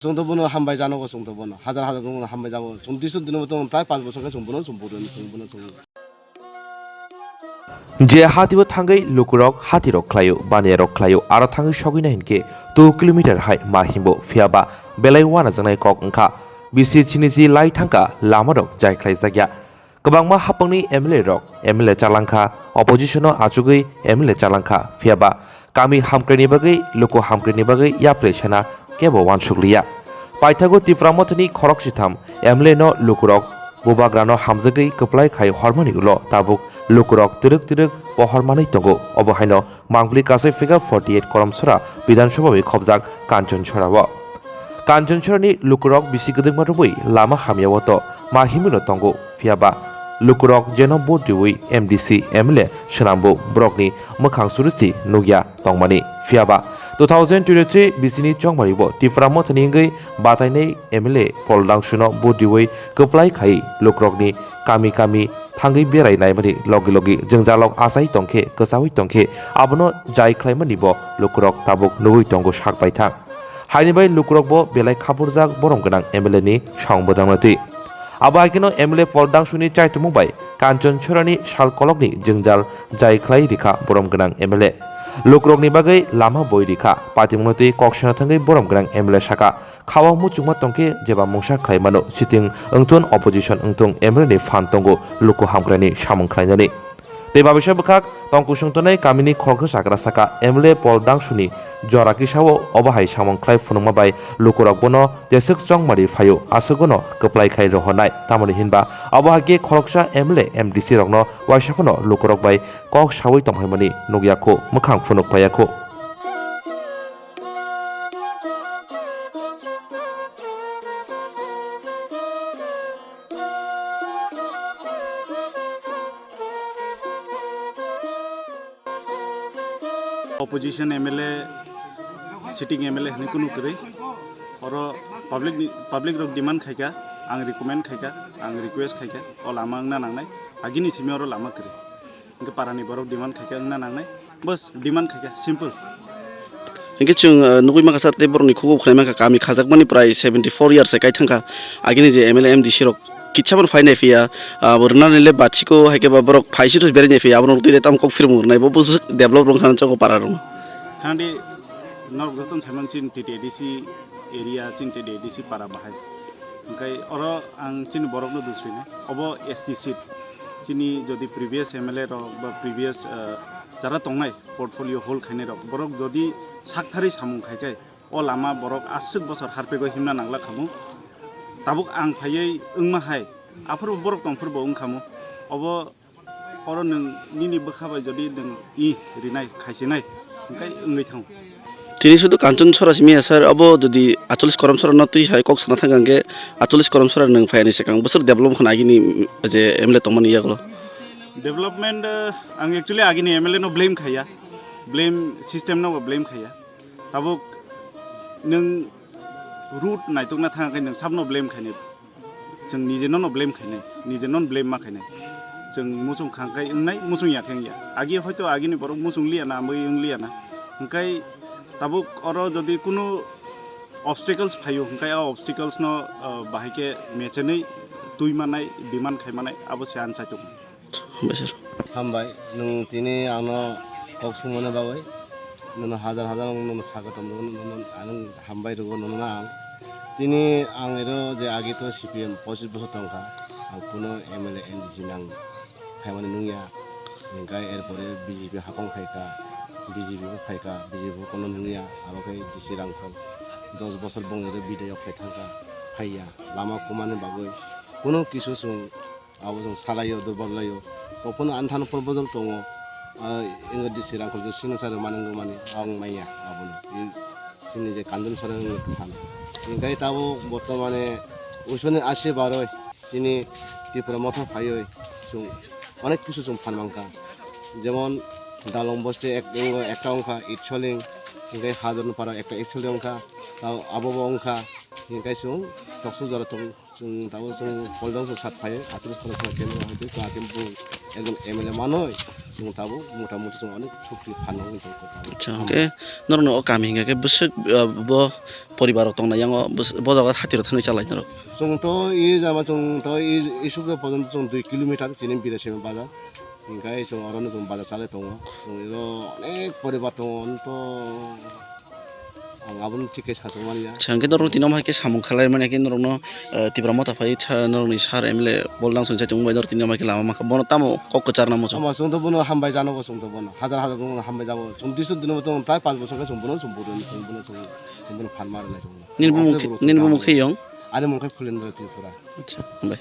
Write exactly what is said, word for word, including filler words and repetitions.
Chwng to bono hambai jano, chwng to bono hajar hajar bono hambai jabo. Chwng disu dino to tai panch bosor khe chwng bono chwng bono chwng bono chwng. Je hatio thangwi lukurok hatirok khlaio, baniyarok khlaio, aro thangwi sogwina hinkhe two kilometer hai ma himbo, phiyaba belai uanajaknai kok wngkha. Bisi chini ji lai thangkha, lamarok jai khlaijakya. Kwbangma hapangni M L A rok M L A chalangkha, opposition-o achugwi M L A chalangkha, phiyaba kami hamkrai ni bagwi, luku hamkrai ni bagwi yapri sana kebo wansukliya. Paithago Tipra Mothani khorok sitham M L A no lukurok bubagrano hamjagwi kwplai khai hormani ulo tabuk lukurok twrwk twrwk pohor manwi tongo. Obo haino Mangpili Kasai Figure forty eight Koromsora Bidhan Sabha bai khobjak Kanchonsorao. Kanchonsorani lukurok bisi kwdwkma rwui lama hamyao to ma himwino tongo, phiyaba lukurok jeno vote riui M D C, M L A swnambo borokni mwkhang surisi nukya tongmani. Phiyaba two thousand twenty-three bisini chongmaribo Tipra Mothani wngwi batainai M L A Pol Dangsuno vote riui kwplai khai lukurokni kami kami thangwi berai naimani logi logi jwngjalok achai tongkhe, kwchaui tongkhe, abono jai khlaimani bo lukurok tabuk nugui tongo sak baithang. Haini bai lukurok bo belai khaburjak borom gwnang M L A ni song bwdangno twi. Abo hai kheno M L A Pol Dangsuni chaitumung bai Kanchonsorani sal kolokni jwngjal jai khlai rikha borom gwnang M L A. Lukurokni bagwi lama boi rikha, patimungno twi kok sana thangwi borom gwnang M L A saka. Khao muchungma tongkhe jeba mungsa khlai mano, sitwng wngthun opposition wngthung M L A ni phan tongo luku hamkrani samung khlainani. Tei babisa bwkhak tong kusung tonai kamini khoroksa chagra saka M L A Pol Dangsuni jora kisao obo hai samung khlai phunukma bai lukurok bono jeswk chongmari phaio aswk bono kwplai khai rohornai, tamoni hinba obo hai khe khoroksa M L A M D C rokno waisa phano lukurok bai kok saui tongphaimani nukya kho, mwkhang phunuk paiya kho. Opposition M L A, sitting M L A hinwi kunu kwrwi. Oro public ni, public rok demand khaikha, ang recommend khaikha, ang request khaikha, o lama wngna nangnai, agini simi oro lama kwrwi. Hwnkhe parani borok demand khaikha wngna nangnai. Bas, demand khaikha, simple. Hwnkhe chwng, uh, nugui mankha sir, tei borokni khugo khwnai mankha, kami khajakmani prai seventy four years hai kai thangkha. Agini je M L A M D C rok kitsa phano phai nai phiya, uh, bo rwnani le bachiko hai khe ba borok phai sitwis berai nai phiya, abono twi tamo kok phirmung rwnai, bo bwswk develop rwng kha chongo para rwng. Thangdi norok jotono saiman chini T T A D C area, chini T T A D C para bahai. Hwnkhe oro ang chini borokno dusui nai, obo S T seat. Chini jodi previous M L A rok ba previous, uh, jara tongnai, portfolio hold khainai rok, borok jodi sakthari samung khai khe, o lama borok aswk bosor harpegwi himna nangla khamu. Tabuk ang phaiwi wngma hai, aphuru borok tongphuru bo wng khamu. Obo oro nwng nini bwkha bai jodi nwng i rinai, khaisinai, hwnkhe wngwi thango. Tini sudu Kanchonsorao simi ya sir, obo jodi acholis Koromsorano twi hai kok sana thang khe, acholis Koromsora nwng phaiyani swkang bwswk develop khna agini je M L A tongmani yagulo? Development, eh, ang actually agini M L A no blame khaiya, blame system no bo blame khaiya. Tabuk nwng root naitukna thang khe nwng sabno blame khainai. Chwng nije nono blame khainai, nije nono blame ma khainai. Chwng muchung khang khai wngnai, muchung ya khe wngya. Agi hoito agini borok muchung liya na, amwi wng liya na. Hwnkhe tabuk oro jodi kunu obstacles phaio, hwnkhe o obstacles no, ah, bahai khe mechenwi twi manai, demand khai manai, abo se ang chaitok. Hambai sir. Hambai, nwng tini ano kok sumani bagwi, nono hajar hajar ang nono saka tongmani, nono ang hambai rwgo nono ang. Tini ang ero je agi to C P M pochis bosor tongkha, ang kuno M L A M D C nang phaimani nungya, hwnkhe erpore B J P hakong phaikha, B J P bo phaikha, B J P bo kono nungya, abo khe D C Rangkhol dos bosor bong ero bidayok khai thangkha, phaiya, lama kumani bagwi kuno kisu chwng Abo chwng salaio, durbal laio. Tongphano ani thani phano bojol tongo. Ah, wngkha D C Rangkhol je signature rwmani wngmani, ang manya abono. I chini je Kanchonsorani wngkha thani. Hwnkhe tabuk bortomane uisoni asi baroi chini Tipra Motha phaioi chwng onek kisu chwng phan mankha. Jemon Dalong Bosti ek, ekta wngkha Itsoling, hwnkhe Hajarnopara ekta Itsoling wngkha, tabo abo bo wngkha, hwnkhe chwng tokso jora tong. Chwng tabuk chwng Pol Dangsu sat phai, athris khorok khorok khe nw hai twi chwng athim bung ekjon M L A manwi. Chwng tabuk mota moti chwng onek sukti phanno wngwi tongkha tabuk. Acha, hwnkhe norokno o kami hwnkha khe bwswk, ah, bo poribar rok tongna yango bwswk, bo jaga hati rok thangwi chalai norok? Chwng to i jama chwng to i, i sukjak porjonto chwng dui kilometer chini Birasima bazar. Hwnkhe chwng orono chwng bazar chalai tongo. Chwng iro onek poribar tongo, to ang abono thik khe sachwk manya. Acha, hwnkhe norok tini omo hai khe samung khlai manya khe norokno, eh, Tipra Motha phai sa norokni sir M L A Bol Nangsong chaitung bai norok tini omo hai khe lama mankha. Bono tamo kok kwcharna muchung? Ama chwng to bono hambai jano bo chwng to bono. Hajar hajar bono hambai jabo. Chwng diso dino bo chwng tai panch bosor khe chwng bono chwng bono chwng bono chwng chwng bono phan ma rwnai chwng bono. Nini bumung khe, nini bumung khe yong? Ani mung khe Phulendra Tripura. Acha, hambai.